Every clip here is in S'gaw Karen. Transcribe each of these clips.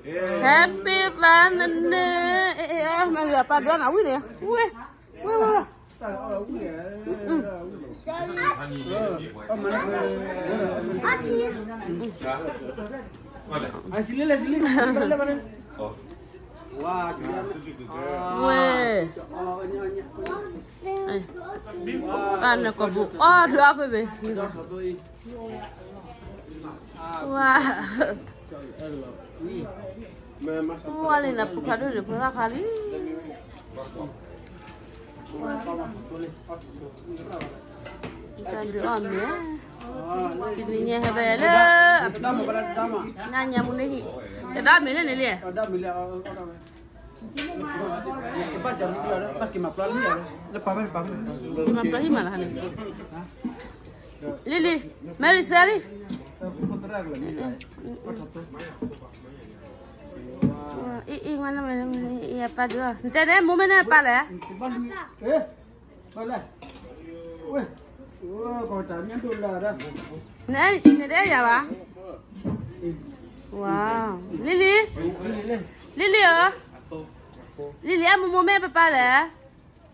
Happy birthday မ့ၢ်လၢပၢ်ဒိၣ်နၤဝံၤန့ၣ် ဝဲ ဝဲ ဝဲ ဝဲ ဝဲ ပၢ်နကိာ်ပူၤအီၣ်ဒုးအီၣ်ဖဲဘ့ၣ် ဝါ ဝါလံနဖိခွါဒိၣ်န့ၣ် ဖိသၣ်ခွါလံ တၢ်ဒုးအီၣ်မ့ၢ် တနံၤညါဟဲဘဲလၢ နညါမူန့ၢ်ဟံၣ် တဒၣ်မ့ၢ်လၢန့ၣ်လံ မၤပျီဟံၣ်မးလၢန့ၣ် လံလံ Mary စဲလံ အံၤ အံၤ မၤနမ့ၢ် အံၤ အပၢ်ဒုးအီၣ် နတဲန့ၣ် မိၢ်မ့ၢ်န့ၣ်ပၢ်လဲၣ် န နတဲယၤဘၣ် ဝါ လံလံ လံလံဧၢ လံလံ အဲၣ်မိၢ်မိၢ်မ့ၢ်ပၢ်ပၢ်လဲၣ်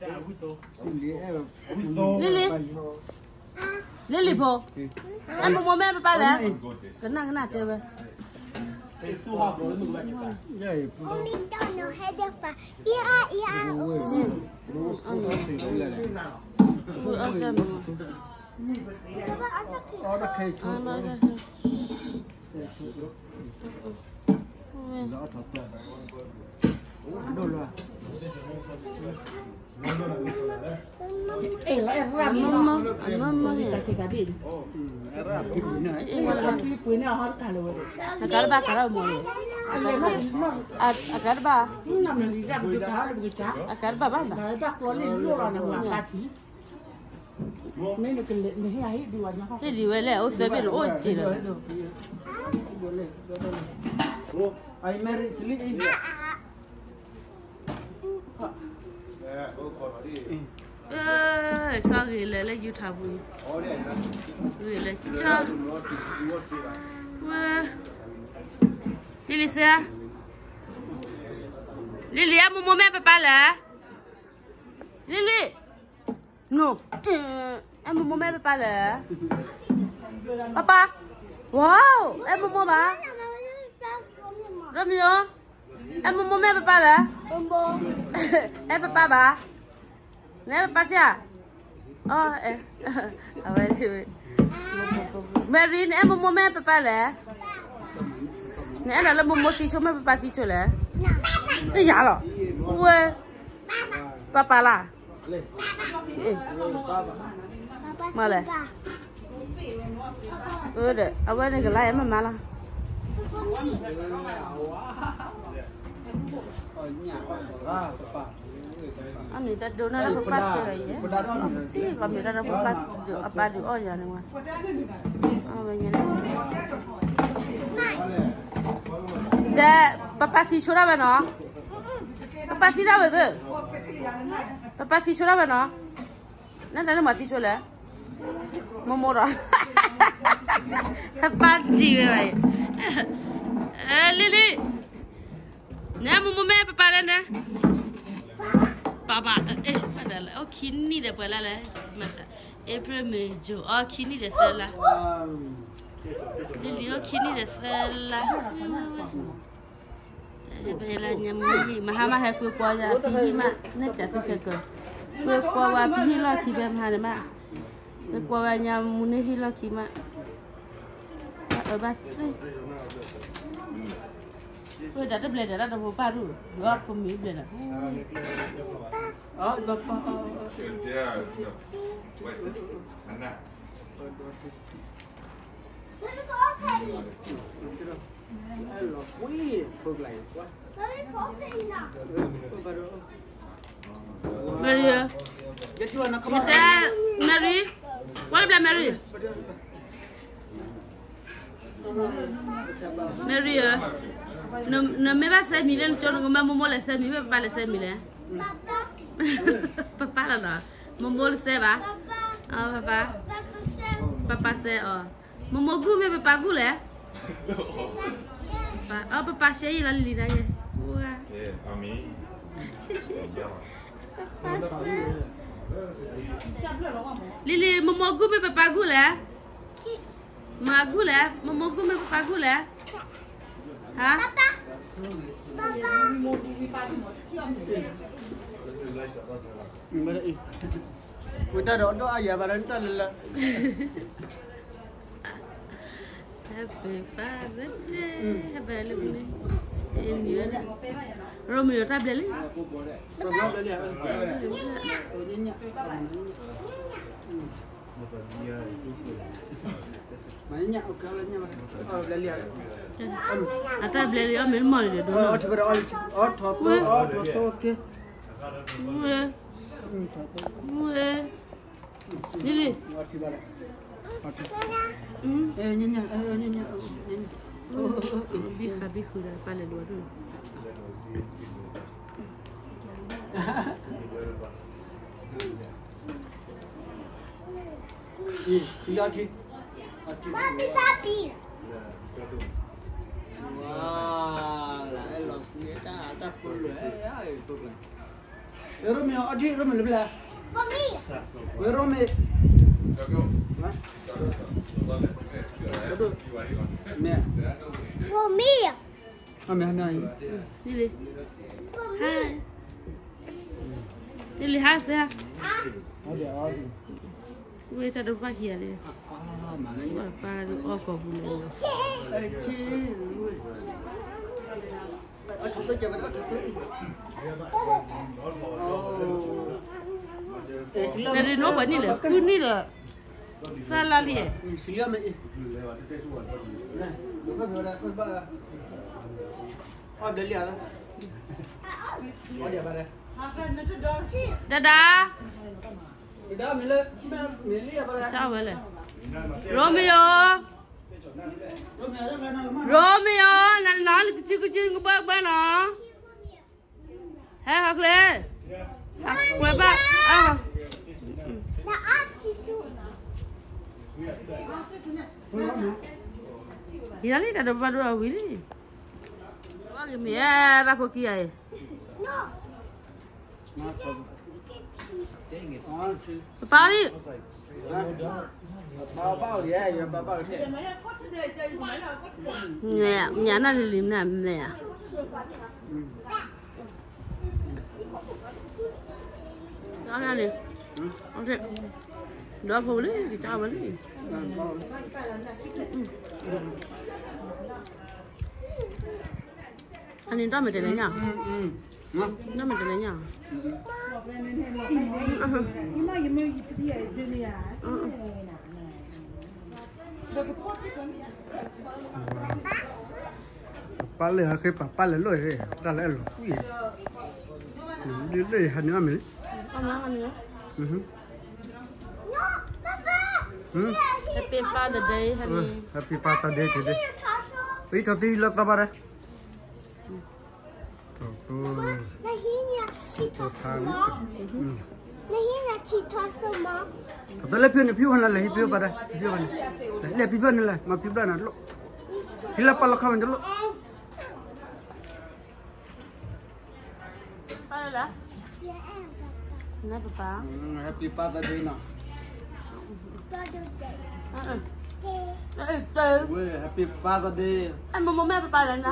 လံလံ လံလံဖိ အဲၣ်မိၢ်မိၢ်မ့ၢ်ပၢ်ပၢ်လဲၣ် ကနၣ်ကနၣ်တဲဝဲ Mommy, don't know how to find. Yeah, yeah. အမၢမၢ အမၢမၢန့ၣ် အကါတဘၣ်ကါထီၣ်မီၤန့ၣ် အကါတဘၣ် အကါတဘၣ်ဘၣ်သး ဟ့ၣ်ဒံးဝဲလဲၣ် အိၣ်သၢဘ့ၣ်န့ၣ် အိၣ်စ့လီၤ စီၤဂ့ၤလၢာ်လၢယူထၣ်ပူၤ ဂ့ၤလၢာ်ကၠီ ဝဲ လံလံစဲ လံလံ အဲၣ်မိၢ်မိၢ်မ့ၢ်ပၢ်ပၢ်လဲၣ် လံလံ နိ အဲၣ်မိၢ်မိၢ်မ့ၢ်ပၢ်ပၢ်လဲၣ် ပၢ်ပၢ် ဝါ အဲၣ်မိၢ်မိၢ်ဘၣ် ရမံၤဧၢ အဲၣ်မိၢ်မိၢ်မ့ၢ်ပၢ်ပၢ်လဲၣ် အဲၣ်ပၢ်ပၢ်ဘၣ် နအဲၣ်ပၢ်ပၢ်စ့ၢ် အဝဲ Mary နအဲၣ်မိၢ်မိၢ်မ့ၢ်ပၢ်ပၢ်လဲၣ် နအဲၣ်ဒိးလၢမိၢ်မိၢ်သံဆိမ့ၢ်ပၢ်ပၢ်သံဆိလဲၣ် နယၤလီၤ ဝဲ ပၢ်ပၢ်လၢ မ့ၢ်လဲၣ် အဝဲန့ၣ်ကလါယမ့ၢ်မၤလီၤ အမ့ၢ်တဒိးန့ၢ်လၢပပၢ်သၢဂၤယဲ သံပှၤမ့ၢ်တၢ်ဒီးပပၢ်အပၢ်ဒုးအီၣ်ယၤန့ၣ်ဝဲ အဝဲညါန့ၣ် ဒီး ပပၢ်သံဆိဒၣ်ဝဲနီၤ ပပၢ်သံဒၣ်ဝဲသ့ၣ် ပပၢ်သံဆိဒၣ်ဝဲနီၤ နတၢ်န့ၣ်မၤသံဆိလဲၣ် မိၢ်မိၢ်ဒီး ပၢ်ဒံးဝဲဘၣ်အံၤ လံလံ နမိၢ်မိၢ်မ့ၢ်ပၢ်ပၢ်လဲၣ်န့ၣ် ပၢ်ပၢ် အဝဲဒၣ်လၢ အိၣ်ခံနံၣ်ဒီးပှဲၤလါလဲၣ် April May June အိၣ်ခံနံၣ်ဒီးသၢလါ လံလံ အိၣ်ခံနံၣ်ဒီးသၢလါ ပဟဲလၢညါမူန့ၢ်ဟံၣ် မဟါမးဟဲကွ့ကွီညါ ဖံဟံၣ်မး နဲၣ်ပၠးသုခဲကၢၤ ကွ့ကွီဝဲဖံဟံၣ်လီၢ်ခံဖဲမဟါန့ၣ်မး ကွ့ကွီဝဲညါမူန့ၢ်ဟံၣ်လီၢ်ခံမး အၢဘၣ်သ့ ဝဲဒၣ်တဘျဲၣ်ဒၣ်တၢ်တဖိပၢ်ဒူၣ် ဒုးအီၣ်ဖိမံၤဘျဲၣ်ဒၣ် Mary ဧၢ, နတဲ Mary, ဝဲတဘျီ Mary, Mary ဧၢ, နမ့ၢ်ဘၣ်စဲမံၤလၢနကၠိ နကမၢမိၢ်မိၢ်လဲၤစဲမံၤ မ့ၢ်ပၢ်ပၢ်လဲၤစဲမံၤလဲၣ်. ပၢ်ပၢ်လီၤနီၤ, မိၢ်မိၢ်လဲၤစဲဘၣ်, ပၢ်ပၢ်, ပၢ်ပၢ်စဲအီၤ, မိၢ်မိၢ်ဂုၢ်မ့ၢ်ပၢ်ပၢ်ဂုၢ်လဲၣ်. ပပၢ်ရှဲယံာ်လီၤလံၤဒၣ်ယဲ, လံၤလံၤ မမိၢ်ဂုၢ်မ့ၢ်ပပၢ်ဂုၢ်လဲၣ်, မၤဂုၢ်လဲၣ်, မမိၢ်ဂုၢ်မ့ၢ်ပပၢ်ဂုၢ်လဲၣ်, ဟါ ဝဲတၢ်ဒီးဒီးအယၤဘၣ်ဒီးတၢ်လၢလၢ Happy Father's Day, ဟဲဘဲလၢပူၤန့ၣ်, ရိမ့ၤယီၤတၢ်ဘျဲလံ, အတၢ်ဘျဲလံ အီၣ်မ့ၤမီၢ်လံဒီး အီထီၣ်သိ အီထီၣ်သိက့, ဝဲ ဝဲ လံၤလံၤ, ဘံဃာ်ဘံဃုာ်ဒီးပၢ်လဲၤဒိးဒိၣ် ဝဲရိမ့ၤအီထံ ရိမ့ၤလၢဖဲလဲၣ်, ဝဲရိမ့ၤ, မ့ၢ်, မ့ၢ်, လံၤလံၤ, ဟါစ့, ဝဲတၢ်တပၢ်ခံဂၤလံ, ပၢ်အီၣ်ကိာ်ပူၤန့ၣ်လီၤ. ဖဲဒၣ်နီၢ်ပှၤနံၣ်လဲၣ် ဃုနံၣ်လီၤ, သၢလါလံ, ဒဒါ, ဝဲလဲၣ်, ရိမ့ၤယီၤ ရိမ့ၤယီၤ နနၤလၢကစုကစုကဘၢဘၢနီၤ, ဟဲဟီကျဲ, ကွဲးဘၣ်, ယၤလံ တၢ်တဘၣ်ဒိၣ်အဝံၤလံ, မ့ၢ်တၢ်ဖိခံဂၤအံၤ ပပၢ်လံ, ညၣ်နၢ်လံၤလံၤမနုၤမလဲၣ်ဧါ, အန့ၣ်, ဒီဖိလံ တၢ်ဝဲလံ, အန့ၣ် တၢ်မ့ၢ်တဲလဲၣ်ညါ, တၢ်မ့ၢ်တဲလဲၣ်ညါ, ပပၢ်လၢဟဲဃ့ပပၢ်လဲၤလိၣ်, တၢ်လၢအလီၤကွံာ်, လၢဟးနုာ်အီၣ်မ့ၤလံ, Happy Father's Day, honey. Happy Father's Day today. ပအံထီၣ်သံလၢသီဘၣ်ဒၣ်, ထီၣ်သီ, ထီၣ်သီလၢဖံန့ၣ် ဖံအိၣ်ဖဲနၤလဲၣ်, ဟံးဖံအိၣ်ဖဲဒၣ်, ဖံအိၣ်ဖဲနၤ, လဲၤဖံဖျၢၣ်န့ၣ်လဲၣ်, မၤဖံဖျၢၣ်နၤတလိၣ်, ဖံလၢပာ်လီၤခီမ့ၢ်တလိၣ် နပပၢ်, Happy Father's Day နီၤ, Happy Father's Day, မိၢ်မိၢ်မ့ၢ်ပပၢ်လဲၣ်နၤ,